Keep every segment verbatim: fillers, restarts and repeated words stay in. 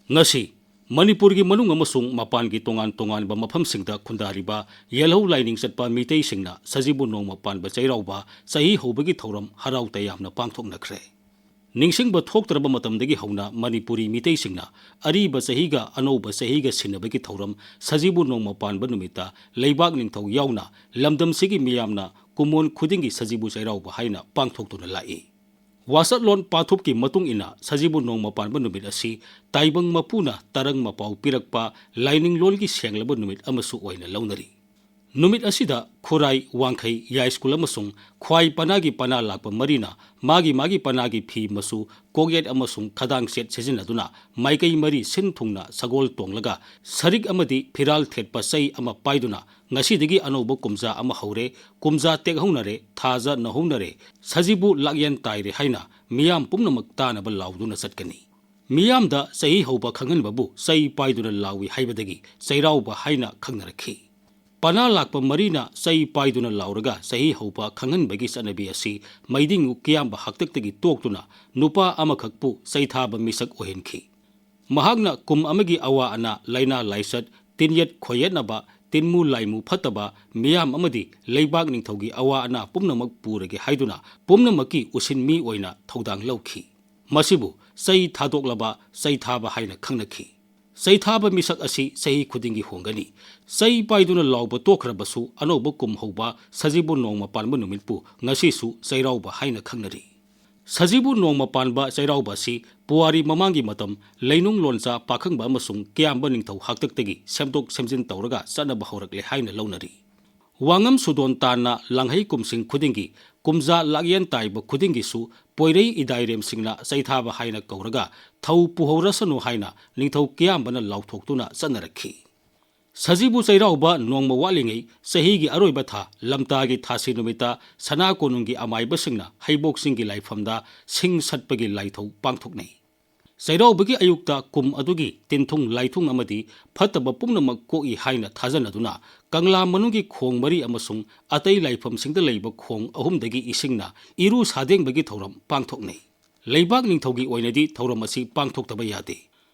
ꯉꯁꯤ ꯃꯅꯤꯄꯨꯔꯒꯤ ꯃꯅꯨꯡ ꯑꯃꯁꯨꯡ ꯃꯄꯥꯟꯒꯤ ꯇꯣꯉꯥꯟ ꯇꯣꯉꯥꯟꯕ ꯃꯐꯝꯁꯤꯡꯗ ꯈꯨꯟꯗꯥꯔꯤꯕ ꯌꯦꯜꯍꯧ ꯂꯥꯏꯅꯤꯡ ꯆꯠꯄ ꯃꯤꯇꯩꯁꯤꯡꯅ ꯁꯖꯤꯕꯨ ꯅꯣꯡꯃ ꯄꯥꯟꯕ ꯆꯩꯔꯥꯎꯕ ꯆꯍꯤ ꯍꯧꯕꯒꯤ ꯊꯧꯔꯝ ꯍꯔꯥꯎ ꯇꯌꯥꯝꯅ ꯄꯥꯡꯊꯣꯛꯅꯈ꯭ꯔꯦ꯫ ꯅꯤꯡꯁꯤꯡꯕ ꯊꯣꯛꯇ꯭ꯔꯕ ꯃꯇꯝꯗꯒꯤ ꯍꯧꯅ ꯃꯅꯤꯄꯨꯔꯤ ꯃꯤꯇꯩꯁꯤꯡꯅ ꯑꯔꯤꯕ ꯆꯍꯤꯒ ꯑꯅꯧꯕ ꯆꯍꯤꯒ ꯁꯤꯟꯅꯕꯒꯤ ꯊꯧꯔꯝ ꯁꯖꯤꯕꯨ ꯅꯣꯡꯃ ꯄꯥꯟꯕ ꯅꯨꯃꯤꯠꯇ ꯂꯩꯕꯥꯛ ꯅꯤꯡꯊꯧ ꯌꯥꯎꯅ ꯂꯝꯗꯝꯁꯤꯒꯤ ꯃꯤꯌꯥꯝꯅ ꯀꯨꯝꯑꯣꯟ ꯈꯨꯗꯤꯡꯒꯤ ꯁꯖꯤꯕꯨ ꯆꯩꯔꯥꯎꯕ ꯍꯥꯏꯅ ꯄꯥꯡꯊꯣꯛꯇꯨꯅ ꯂꯥꯛꯏ꯫ ꯋꯥꯁꯠꯂꯣꯟ ꯄꯥꯊꯨꯞꯀꯤ ꯃꯇꯨꯡ ꯏꯟꯅ ꯁꯖꯤꯕꯨ ꯅꯣꯡꯃ ꯄꯥꯟꯕ ꯅꯨꯃꯤꯠ ꯑꯁꯤ ꯇꯥꯏꯕꯪ ꯃꯄꯨꯅ ꯇꯔꯪ ꯃꯄꯥꯎ ꯄꯤꯔꯛꯄ ꯂꯥꯏꯅꯤꯡꯂꯣꯟꯒꯤ ꯁꯦꯡꯂꯕ ꯅꯨꯃꯤꯠ ꯑꯃꯁꯨ ꯑꯣꯏꯅ ꯂꯧꯅꯔꯤ꯫ ꯅꯨꯃꯤꯠ ꯑꯁꯤꯗ ꯈꯨꯔꯥꯏ, ꯋꯥꯡꯈꯩ, ꯌꯥꯏꯁ꯭ꯀꯨꯜ ꯑꯃꯁꯨꯡ ꯈ꯭ꯋꯥꯏ ꯄꯅꯥꯒꯤ ꯄꯅꯥ ꯂꯥꯛꯄ ꯃꯔꯤꯅ ꯃꯥꯒꯤ ꯃꯥꯒꯤ ꯄꯅꯥꯒꯤ ꯐꯤ ꯃꯆꯨ, ꯀꯣꯛꯌꯦꯠ ꯑꯃꯁꯨꯡ ꯈꯗꯥꯡ ꯁꯦꯠ ꯁꯤꯖꯤꯟꯅꯗꯨꯅ ꯃꯥꯏꯀꯩ ꯃꯔꯤ ꯁꯤꯟ ꯊꯨꯡꯅ ꯁꯒꯣꯜ ꯇꯣꯡꯂꯒ ꯁꯔꯤꯛ ꯑꯃꯗꯤ ꯐꯤꯔꯥꯜ ꯊꯦꯠꯄ ꯆꯩ ꯑꯃ ꯄꯥꯏꯗꯨꯅ ꯉꯁꯤꯗꯒꯤ ꯑꯅꯧꯕ ꯀꯨꯝꯖꯥ ꯑꯃ ꯍꯧꯔꯦ, ꯀꯨꯝꯖꯥ ꯇꯦꯛꯍꯧꯅꯔꯦ, ꯊꯥꯖ ꯅꯧꯍꯧꯅꯔꯦ, ꯁꯖꯤꯕꯨ ꯂꯥꯛꯌꯦꯟ ꯇꯥꯏꯔꯦ ꯍꯥꯏꯅ ꯃꯤꯌꯥꯝ ꯄꯨꯝꯅꯃꯛ ꯇꯥꯅꯕ ꯂꯥꯎꯗꯨꯅ ꯆꯠꯀꯅꯤ꯫ ꯃꯤꯌꯥꯝꯗ ꯆꯍꯤ ꯍꯧꯕ ꯈꯪꯍꯟꯕꯕꯨ ꯆꯩ ꯄꯥꯏꯗꯨꯅ ꯂꯥꯎꯏ ꯍꯥꯏꯕꯗꯒꯤ ꯆꯩꯔꯥꯎꯕ ꯍꯥꯏꯅ ꯈꯪꯅꯔꯛꯈꯤ꯫ ꯄꯅꯥ ꯂꯥꯛꯄ ꯃꯔꯤꯅ ꯆꯩ ꯄꯥꯏꯗꯨꯅ ꯂꯥꯎꯔꯒ ꯆꯍꯤ ꯍꯧꯕ ꯈꯪꯍꯟꯕꯒꯤ ꯆꯠꯅꯕꯤ ꯑꯁꯤ ꯃꯩꯗꯤꯡꯉꯨ ꯀꯤꯌꯥꯝꯕ ꯍꯥꯛꯇꯛꯇꯒꯤ ꯇꯣꯛꯇꯨꯅ ꯅꯨꯄꯥ ꯑꯃꯈꯛꯄꯨ ꯆꯩꯊꯥꯕ ꯃꯤꯁꯛ ꯑꯣꯏꯍꯟꯈꯤ꯫ ꯃꯍꯥꯛꯅ ꯀꯨꯝ ꯑꯃꯒꯤ ꯑꯋꯥ ꯑꯅꯥ, ꯂꯥꯏꯅꯥ ꯂꯥꯏꯆꯠ, ꯇꯤꯟꯌꯦꯠ ꯈꯣꯏꯌꯦꯠꯅꯕ, ꯇꯤꯟꯃꯨ ꯂꯥꯏꯃꯨ ꯐꯠꯇꯕ ꯃꯤꯌꯥꯝ ꯑꯃꯗꯤ ꯂꯩꯕꯥꯛ ꯅꯤꯡꯊꯧꯒꯤ ꯑꯋꯥ ꯑꯅꯥ ꯄꯨꯝꯅꯃꯛ ꯄꯨꯔꯒꯦ ꯍꯥꯏꯗꯨꯅ ꯄꯨꯝꯅꯃꯛꯀꯤ ꯎꯁꯤꯟ ꯃꯤ ꯑꯣꯏꯅ ꯊꯧꯗꯥꯡ ꯂꯧꯈꯤ꯫ ꯃꯁꯤꯕꯨ ꯆꯩ ꯊꯥꯗꯣꯛꯂꯕ ꯆꯩꯊꯥꯕ ꯍꯥꯏꯅ ꯈꯪꯅꯈꯤ꯫ ꯆꯩꯊꯥꯕ ꯃꯤꯁꯛ ꯑꯁꯤ ꯆꯍꯤ ꯈꯨꯗꯤꯡꯒꯤ ꯍꯣꯡꯒꯅꯤ꯫ ꯆꯩ ꯄꯥꯏꯗꯨꯅ ꯂꯥꯎꯕ ꯇꯣꯛꯈ꯭ꯔꯕꯁꯨ ꯑꯅꯧꯕ ꯀꯨꯝ ꯍꯧꯕ ꯁꯖꯤꯕꯨ ꯅꯣꯡꯃ ꯄꯥꯟꯕ ꯅꯨꯃꯤꯠꯄꯨ ꯉꯁꯤꯁꯨ ꯆꯩꯔꯥꯎꯕ ꯍꯥꯏꯅ ꯈꯪꯅꯔꯤ꯫ ꯁꯖꯤꯕꯨ ꯅꯣꯡꯃ ꯄꯥꯟꯕ ꯆꯩꯔꯥꯎꯕ ꯑꯁꯤ ꯄꯨꯋꯥꯔꯤ ꯃꯃꯥꯡꯒꯤ ꯃꯇꯝ ꯂꯩꯅꯨꯡ ꯂꯣꯟꯆꯥ ꯄꯥꯈꯪꯕ ꯑꯃꯁꯨꯡ ꯀꯤꯌꯥꯝꯕ ꯅꯤꯡꯊꯧ ꯍꯥꯛꯇꯛꯇꯒꯤ ꯁꯦꯝꯗꯣꯛ ꯁꯦꯝꯖꯤꯟ ꯇꯧꯔꯒ ꯆꯠꯅꯕ ꯍꯧꯔꯛꯂꯦ ꯍꯥꯏꯅ ꯂꯧꯅꯔꯤ꯫ ꯋꯥꯉꯝ ꯁꯨꯗꯣꯟ ꯇꯥꯟꯅ ꯂꯥꯡꯍꯩ ꯀꯨꯝꯁꯤꯡ ꯈꯨꯗꯤꯡꯒꯤ ꯀꯨꯝꯖꯥ ꯂꯥꯛꯌꯦꯟ ꯇꯥꯏꯕ ꯈꯨꯗꯤꯡꯒꯤꯁꯨ ꯄꯣꯏꯔꯩ ꯏꯗꯥꯏꯔꯦꯝꯁꯤꯡꯅ ꯆꯩꯊꯥꯕ ꯍꯥꯏꯅ ꯀꯧꯔꯒ ꯊꯧ ꯄꯨꯍꯧꯔꯁꯅꯨ ꯍꯥꯏꯅ ꯅꯤꯡꯊꯧ ꯀꯤꯌꯥꯝꯕꯅ ꯂꯥꯎꯊꯣꯛꯇꯨꯅ ꯆꯠꯅꯔꯛꯈꯤ꯫ ꯁꯖꯤꯕꯨ ꯆꯩꯔꯥꯎꯕ ꯅꯣꯡꯃ ꯋꯥꯠꯂꯤꯉꯩ ꯆꯍꯤꯒꯤ ꯑꯔꯣꯏꯕ ꯊꯥ ꯂꯝꯇꯥꯒꯤ ꯊꯥꯁꯤ ꯅꯨꯃꯤꯠꯇ ꯁꯅꯥ ꯀꯣꯅꯨꯡꯒꯤ ꯑꯃꯥꯏꯕꯁꯤꯡꯅ ꯍꯩꯕꯣꯛ ꯆꯤꯡꯒꯤ ꯂꯥꯏꯐꯝꯗ ꯁꯤꯡ ꯁꯠꯄꯒꯤ ꯂꯥꯏꯊꯧ ꯄꯥꯡꯊꯣꯛꯅꯩ꯫ ꯆꯩꯔꯥꯎꯕꯒꯤ ꯑꯌꯨꯛꯇ ꯀꯨꯝ ꯑꯗꯨꯒꯤ ꯇꯤꯟꯊꯨꯡ ꯂꯥꯏꯊꯨꯡ ꯑꯃꯗꯤ ꯐꯠꯇꯕ ꯄꯨꯝꯅꯃꯛ ꯀꯣꯛꯏ ꯍꯥꯏꯅ ꯊꯥꯖꯅꯗꯨꯅ ꯀꯪꯂꯥ ꯃꯅꯨꯡꯒꯤ ꯈꯣꯡ ꯃꯔꯤ ꯑꯃꯁꯨꯡ ꯑꯇꯩ ꯂꯥꯏꯐꯝꯁꯤꯡꯗ ꯂꯩꯕ ꯈꯣꯡ ꯑꯍꯨꯝꯗꯒꯤ ꯏꯁꯤꯡꯅ ꯏꯔꯨ ꯁꯥꯗꯦꯡꯕꯒꯤ ꯊꯧꯔꯝ ꯄꯥꯡꯊꯣꯛꯅꯩ꯫ ꯂꯩꯕꯥꯛ ꯅꯤꯡꯊꯧꯒꯤ ꯑꯣꯏꯅꯗꯤ ꯊꯧꯔꯝ ꯑꯁꯤ ꯄꯥꯡꯊꯣꯛꯇꯕ ꯌꯥꯗꯦ꯫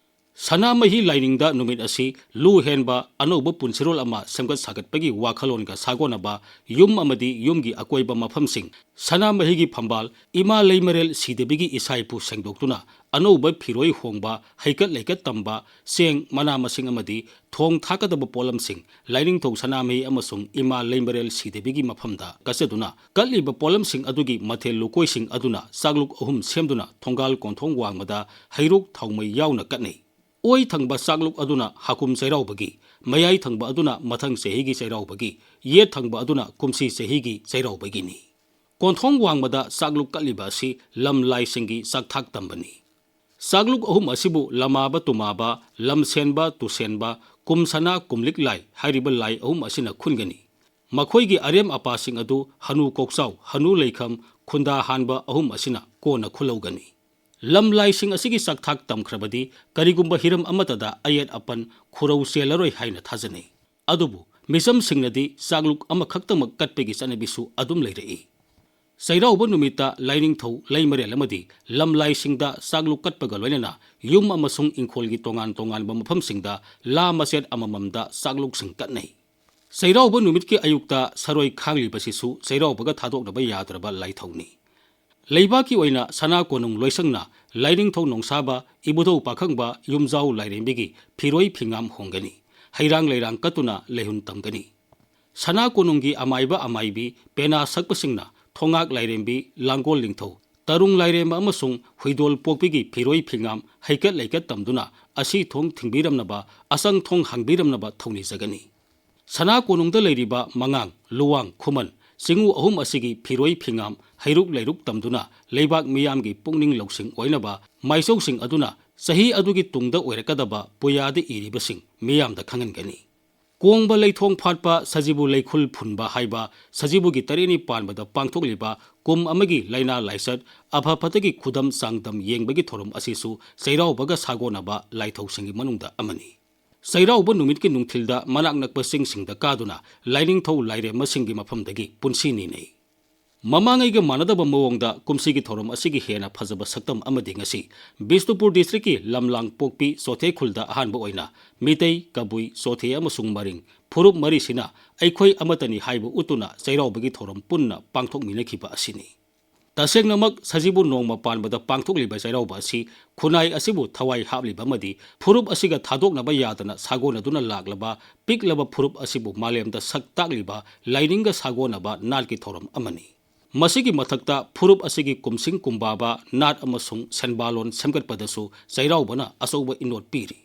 ꯁꯅꯥꯃꯍꯤ ꯂꯥꯏꯅꯤꯡꯗ ꯅꯨꯃꯤꯠ ꯑꯁꯤ ꯂꯨ ꯍꯦꯟꯕ ꯑꯅꯧꯕ ꯄꯨꯟꯁꯤꯔꯣꯜ ꯑꯃ ꯁꯦꯝꯒꯠ ꯁꯥꯒꯠꯄꯒꯤ ꯋꯥꯈꯜꯂꯣꯟꯒ ꯁꯥꯒꯣꯟꯅꯕ ꯌꯨꯝ ꯑꯃꯗꯤ ꯌꯨꯝꯒꯤ ꯑꯀꯣꯏꯕ ꯃꯐꯝꯁꯤꯡ, ꯁꯅꯥꯃꯍꯤꯒꯤ ꯐꯝꯕꯥꯜ, ꯏꯃꯥ ꯂꯩꯃꯔꯦꯜ ꯁꯤꯗꯕꯤꯒꯤ ꯏꯁꯥ ꯏꯄꯨ ꯁꯦꯡꯗꯣꯛꯇꯨꯅ ꯑꯅꯧꯕ ꯐꯤꯔꯣꯏ ꯍꯣꯡꯕ, ꯍꯩꯀꯠ ꯂꯩꯀꯠ ꯇꯝꯕ, ꯆꯦꯡ, ꯃꯅꯥ ꯃꯁꯤꯡ ꯑꯃꯗꯤ ꯊꯣꯡ ꯊꯥꯛꯀꯗꯕ ꯄꯣꯠꯂꯝꯁꯤꯡ ꯂꯥꯏꯅꯤꯡꯊꯧ ꯁꯅꯥꯃꯍꯤ ꯑꯃꯁꯨꯡ ꯏꯃꯥ ꯂꯩꯃꯔꯦꯜ ꯁꯤꯗꯕꯤꯒꯤ ꯃꯐꯝꯗ ꯀꯠꯆꯗꯨꯅ ꯀꯠꯂꯤꯕ ꯄꯣꯠꯂꯝꯁꯤꯡ ꯑꯗꯨꯒꯤ ꯃꯊꯦꯜ ꯂꯨꯀꯣꯏꯁꯤꯡ ꯑꯗꯨꯅ ꯆꯥꯛꯂꯨꯛ ꯑꯍꯨꯝ ꯁꯦꯝꯗꯨꯅ ꯊꯣꯡꯒꯥꯜ ꯀꯣꯟꯊꯣꯡ ꯋꯥꯡꯃꯗ ꯍꯩꯔꯨꯛ ꯊꯥꯎꯃꯩ ꯌꯥꯎꯅ ꯀꯠꯅꯩ꯫ ꯑꯣꯏ ꯊꯪꯕ ꯆꯥꯛꯂꯨꯛ ꯑꯗꯨꯅ ꯍꯥꯀꯨꯝ ꯆꯩꯔꯥꯎꯕꯒꯤ, ꯃꯌꯥꯏ ꯊꯪꯕ ꯑꯗꯨꯅ ꯃꯊꯪ ꯆꯍꯤꯒꯤ ꯆꯩꯔꯥꯎꯕꯒꯤ, ꯌꯦꯠ ꯊꯪꯕ ꯑꯗꯨꯅ ꯀꯨꯝꯁꯤ ꯆꯍꯤꯒꯤ ꯆꯩꯔꯥꯎꯕꯒꯤꯅꯤ꯫ ꯀꯣꯟꯊꯣꯡ ꯋꯥꯡꯃꯗ ꯆꯥꯛꯂꯨꯛ ꯀꯠꯂꯤꯕ ꯑꯁꯤ ꯂꯝ ꯂꯥꯏꯁꯤꯡꯒꯤ ꯆꯥꯛꯊꯥꯛ ꯇꯝꯕꯅꯤ꯫ ꯆꯥꯛꯂꯨꯛ ꯑꯍꯨꯝ ꯑꯁꯤꯕꯨ ꯂꯃꯥꯕ ꯇꯨꯃꯥꯕ, ꯂꯝꯁꯦꯟꯕ ꯇꯨꯁꯦꯟꯕ, ꯀꯨꯝꯁꯅꯥ ꯀꯨꯝꯂꯤꯛ ꯂꯥꯏ ꯍꯥꯏꯔꯤꯕ ꯂꯥꯏ ꯑꯍꯨꯝ ꯑꯁꯤꯅ ꯈꯨꯟꯒꯅꯤ꯫ ꯃꯈꯣꯏꯒꯤ ꯑꯔꯦꯝ ꯑꯄꯥꯁꯤꯡ ꯑꯗꯨ ꯍꯅꯨ ꯀꯣꯛꯆꯥꯎ, ꯍꯅꯨ ꯂꯩꯈꯝ, ꯈꯨꯟꯗꯥ ꯍꯥꯟꯕ ꯑꯍꯨꯝ ꯑꯁꯤꯅ ꯀꯣꯟꯅ ꯈꯨꯜꯍꯧꯒꯅꯤ꯫ ꯂꯝ ꯂꯥꯏꯁꯤꯡ ꯑꯁꯤꯒꯤ ꯆꯥꯛꯊꯥꯛ ꯇꯝꯈ꯭ꯔꯕꯗꯤ ꯀꯔꯤꯒꯨꯝꯕ ꯍꯤꯔꯝ ꯑꯃꯠꯇꯗ ꯑꯌꯦꯠ ꯑꯄꯟ ꯈꯨꯔꯧ ꯆꯦꯜꯂꯔꯣꯏ ꯍꯥꯏꯅ ꯊꯥꯖꯅꯩ꯫ ꯑꯗꯨꯕꯨ ꯃꯤꯆꯝꯁꯤꯡꯅꯗꯤ ꯆꯥꯛꯂꯨꯛ ꯑꯃꯈꯛꯇꯃꯛ ꯀꯠꯄꯒꯤ ꯆꯠꯅꯕꯤꯁꯨ ꯑꯗꯨꯝ ꯂꯩꯔꯛꯏ꯫ ꯆꯩꯔꯥꯎꯕ ꯅꯨꯃꯤꯠꯇ ꯂꯥꯏꯅꯤꯡꯊꯧ ꯂꯩꯃꯔꯦꯜ ꯑꯃꯗꯤ ꯂꯝꯂꯥꯏꯁꯤꯡꯗ ꯆꯥꯛꯂꯨꯛ ꯀꯠꯄꯒ ꯂꯣꯏꯅꯅ ꯌꯨꯝ ꯑꯃꯁꯨꯡ ꯏꯪꯈꯣꯜꯒꯤ ꯇꯣꯉꯥꯟ ꯇꯣꯉꯥꯟꯕ ꯃꯐꯝꯁꯤꯡꯗ ꯂꯥ ꯃꯆꯦꯠ ꯑꯃꯃꯝꯗ ꯆꯥꯛꯂꯨꯛꯁꯤꯡ ꯀꯠꯅꯩ꯫ ꯆꯩꯔꯥꯎꯕ ꯅꯨꯃꯤꯠꯀꯤ ꯑꯌꯨꯛꯇ ꯁꯔꯣꯏ ꯈꯥꯡꯂꯤꯕꯁꯤꯁꯨ ꯆꯩꯔꯥꯎꯕꯒ ꯊꯥꯗꯣꯛꯅꯕ ꯌꯥꯗ꯭ꯔꯕ ꯂꯥꯏꯊꯧꯅꯤ꯫ ꯂꯩꯕꯥꯛꯀꯤ ꯑꯣꯏꯅ ꯁꯅꯥ ꯀꯣꯅꯨꯡ ꯂꯣꯏꯁꯪꯅ ꯂꯥꯏꯅꯤꯡꯊꯧ ꯅꯣꯡꯁꯥꯕ, ꯏꯕꯨꯙꯧ ꯄꯥꯈꯪꯕ, ꯌꯨꯝꯖꯥꯎ ꯂꯥꯏꯔꯦꯝꯕꯤꯒꯤ ꯐꯤꯔꯣꯏ ꯐꯤꯉꯥꯝ ꯍꯣꯡꯒꯅꯤ꯫ ꯍꯩꯔꯥꯡ ꯂꯩꯔꯥꯡ ꯀꯠꯇꯨꯅ ꯂꯩꯍꯨꯟ ꯇꯝꯒꯅꯤ꯫ ꯁꯅꯥ ꯀꯣꯅꯨꯡꯒꯤ ꯑꯃꯥꯏꯕ ꯑꯃꯥꯏꯕꯤ, ꯄꯦꯅꯥ ꯁꯛꯄꯁꯤꯡꯅ ꯊꯣꯉꯥꯛ ꯂꯥꯏꯔꯦꯝꯕꯤ, ꯂꯥꯡꯒꯣꯜ ꯅꯤꯡꯊꯧ, ꯇꯔꯨꯡ ꯂꯥꯏꯔꯦꯝꯕ ꯑꯃꯁꯨꯡ ꯍꯨꯏꯗꯣꯜ ꯄꯣꯛꯄꯤꯒꯤ ꯐꯤꯔꯣꯏ ꯐꯤꯉꯥꯝ ꯍꯩꯀꯠ ꯂꯩꯀꯠ ꯇꯝꯗꯨꯅ ꯑꯁꯤ ꯊꯣꯡ ꯊꯤꯡꯕꯤꯔꯝꯅꯕ, ꯑꯁꯪ ꯊꯣꯡ ꯍꯥꯡꯕꯤꯔꯝꯅꯕ ꯊꯧꯅꯤꯖꯒꯅꯤ꯫ ꯁꯅꯥ ꯀꯣꯅꯨꯡꯗ ꯂꯩꯔꯤꯕ ꯃꯉꯥꯡ, ꯂꯨꯋꯥꯡ, ꯈꯨꯃꯟ, ꯆꯤꯉꯨ ꯑꯍꯨꯝ ꯑꯁꯤꯒꯤ ꯐꯤꯔꯣꯏ ꯐꯤꯉꯥꯝ ꯍꯩꯔꯨꯛ ꯂꯩꯔꯨꯛ ꯇꯝꯗꯨꯅ ꯂꯩꯕꯥꯛ ꯃꯤꯌꯥꯝꯒꯤ ꯄꯨꯛꯅꯤꯡ ꯂꯧꯁꯤꯡ ꯑꯣꯏꯅꯕ ꯃꯥꯏꯆꯧꯁꯤꯡ ꯑꯗꯨꯅ ꯆꯍꯤ ꯑꯗꯨꯒꯤ ꯇꯨꯡꯗ ꯑꯣꯏꯔꯛꯀꯗꯕ ꯄꯨꯌꯥꯗ ꯏꯔꯤꯕꯁꯤꯡ ꯃꯤꯌꯥꯝꯗ ꯈꯪꯍꯟꯒꯅꯤ꯫ ꯀꯣꯡꯕ ꯂꯩꯊꯣꯡ ꯐꯥꯠꯄ ꯁꯖꯤꯕꯨ ꯂꯩꯈꯨꯜ ꯐꯨꯟꯕ ꯍꯥꯏꯕ ꯁꯖꯤꯕꯨꯒꯤ ꯇꯔꯦꯠꯅꯤ ꯄꯥꯟꯕꯗ ꯄꯥꯡꯊꯣꯛꯂꯤꯕ ꯀꯨꯝ ꯑꯃꯒꯤ ꯂꯥꯏꯅꯥ ꯂꯥꯏꯆꯠ ꯑꯐ ꯐꯠꯇꯒꯤ ꯈꯨꯗꯝ ꯆꯥꯡꯗꯝ ꯌꯦꯡꯕꯒꯤ ꯊꯧꯔꯝ ꯑꯁꯤꯁꯨ ꯆꯩꯔꯥꯎꯕꯒ ꯁꯥꯒꯣꯟꯅꯕ ꯂꯥꯏꯊꯧꯁꯤꯡꯒꯤ ꯃꯅꯨꯡꯗ ꯑꯃꯅꯤ꯫ ꯆꯩꯔꯥꯎꯕ ꯅꯨꯃꯤꯠꯀꯤ ꯅꯨꯡꯊꯤꯜꯗ ꯃꯅꯥꯛ ꯅꯛꯄ ꯆꯤꯡꯁꯤꯡꯗ ꯀꯥꯗꯨꯅ ꯂꯥꯏꯅꯤꯡꯊꯧ ꯂꯥꯏꯔꯦꯝꯃꯁꯤꯡꯒꯤ ꯃꯐꯝꯗꯒꯤ ꯄꯨꯟꯁꯤ ꯅꯤꯅꯩ꯫ ꯃꯃꯥꯡꯉꯩꯒ ꯃꯥꯟꯅꯗꯕ ꯃꯑꯣꯡꯗ ꯀꯨꯝꯁꯤꯒꯤ ꯊꯧꯔꯝ ꯑꯁꯤꯒꯤ ꯍꯦꯟꯅ ꯐꯖꯕ ꯁꯛꯇꯝ ꯑꯃꯗꯤ ꯉꯁꯤ ꯕꯤꯁꯅꯨꯄꯨꯔ district ꯀꯤ ꯂꯝꯂꯥꯡ ꯄꯣꯛꯄꯤ ꯆꯣꯊꯦ ꯈꯨꯜꯗ ꯑꯍꯥꯟꯕ ꯑꯣꯏꯅ ꯃꯤꯇꯩ, ꯀꯕꯨꯏ, ꯆꯣꯊꯦ ꯑꯃꯁꯨꯡ ꯃꯔꯤꯡ ꯐꯨꯔꯨꯞ ꯃꯔꯤꯁꯤꯅ ꯑꯩꯈꯣꯏ ꯑꯃꯠꯇꯅꯤ ꯍꯥꯏꯕ ꯎꯠꯇꯨꯅ ꯆꯩꯔꯥꯎꯕꯒꯤ ꯊꯧꯔꯝ ꯄꯨꯟꯅ ꯄꯥꯡꯊꯣꯛꯃꯤꯟꯅꯈꯤꯕ ꯑꯁꯤꯅꯤ꯫ ꯇꯁꯦꯡꯅꯃꯛ ꯁꯖꯤꯕꯨ ꯅꯣꯡꯃ ꯄꯥꯟꯕꯗ ꯄꯥꯡꯊꯣꯛꯂꯤꯕ ꯆꯩꯔꯥꯎꯕ ꯑꯁꯤ ꯈꯨꯟꯅꯥꯏ ꯑꯁꯤꯕꯨ ꯊꯋꯥꯏ ꯍꯥꯞꯂꯤꯕ ꯑꯃꯗꯤ ꯐꯨꯔꯨꯞ ꯑꯁꯤꯒ ꯊꯥꯗꯣꯛꯅꯕ ꯌꯥꯗꯅ ꯁꯥꯒꯣꯟꯅꯗꯨꯅ ꯂꯥꯛꯂꯕ ꯄꯤꯛꯂꯕ ꯐꯨꯔꯨꯞ ꯑꯁꯤꯕꯨ ꯃꯥꯂꯦꯝꯗ ꯁꯛ ꯇꯥꯛꯂꯤꯕ ꯂꯥꯏꯅꯤꯡꯒ ꯁꯥꯒꯣꯟꯅꯕ ꯅꯥꯠꯀꯤ ꯊꯧꯔꯝ ꯑꯃꯅꯤ꯫ ꯃꯁꯤꯒꯤ ꯃꯊꯛꯇ ꯐꯨꯔꯨꯞ ꯑꯁꯤꯒꯤ ꯀꯨꯝꯁꯤꯡ ꯀꯨꯝꯕꯥꯕ, ꯅꯥꯠ ꯑꯃꯁꯨꯡ ꯁꯦꯟꯕꯥꯂꯣꯟ ꯁꯦꯝꯒꯠꯄꯗꯁꯨ ꯆꯩꯔꯥꯎꯕꯅ ꯑꯆꯧꯕ ꯏꯅꯣꯠ ꯄꯤꯔꯤ꯫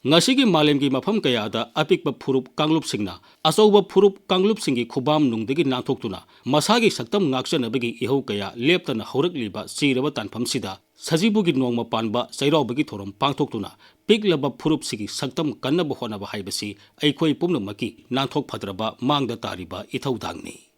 ꯉꯁꯤꯒꯤ ꯃꯥꯂꯦꯝꯒꯤ ꯃꯐꯝ ꯀꯌꯥꯗ ꯑꯄꯤꯛꯄ ꯐꯨꯔꯨꯞ ꯀꯥꯡꯂꯨꯞꯁꯤꯡꯅ ꯑꯆꯧꯕ ꯐꯨꯔꯨꯞ ꯀꯥꯡꯂꯨꯞꯁꯤꯡꯒꯤ ꯈꯨꯕꯥꯝ ꯅꯨꯡꯗꯒꯤ ꯅꯥꯟꯊꯣꯛꯇꯨꯅ ꯃꯁꯥꯒꯤ ꯁꯛꯇꯝ ꯉꯥꯛꯆꯅꯕꯒꯤ ꯏꯍꯧ ꯀꯌꯥ ꯂꯦꯞꯇꯅ ꯍꯧꯔꯛꯂꯤꯕ ꯆꯤꯔꯕ ꯇꯥꯟꯐꯝꯁꯤꯗ ꯁꯖꯤꯕꯨꯒꯤ ꯅꯣꯡꯃ ꯄꯥꯟꯕ ꯆꯩꯔꯥꯎꯕꯒꯤ ꯊꯧꯔꯝ ꯄꯥꯡꯊꯣꯛꯇꯨꯅ ꯄꯤꯛꯂꯕ ꯐꯨꯔꯨꯞꯁꯤꯒꯤ ꯁꯛꯇꯝ ꯀꯟꯅꯕ ꯍꯣꯠꯅꯕ ꯍꯥꯏꯕꯁꯤ ꯑꯩꯈꯣꯏ ꯄꯨꯝꯅꯃꯛꯀꯤ ꯅꯥꯟꯊꯣꯛ ꯐꯗ꯭ꯔꯕ ꯃꯥꯡꯗ ꯇꯥꯔꯤꯕ ꯏꯊꯧꯗꯥꯡꯅꯤ꯫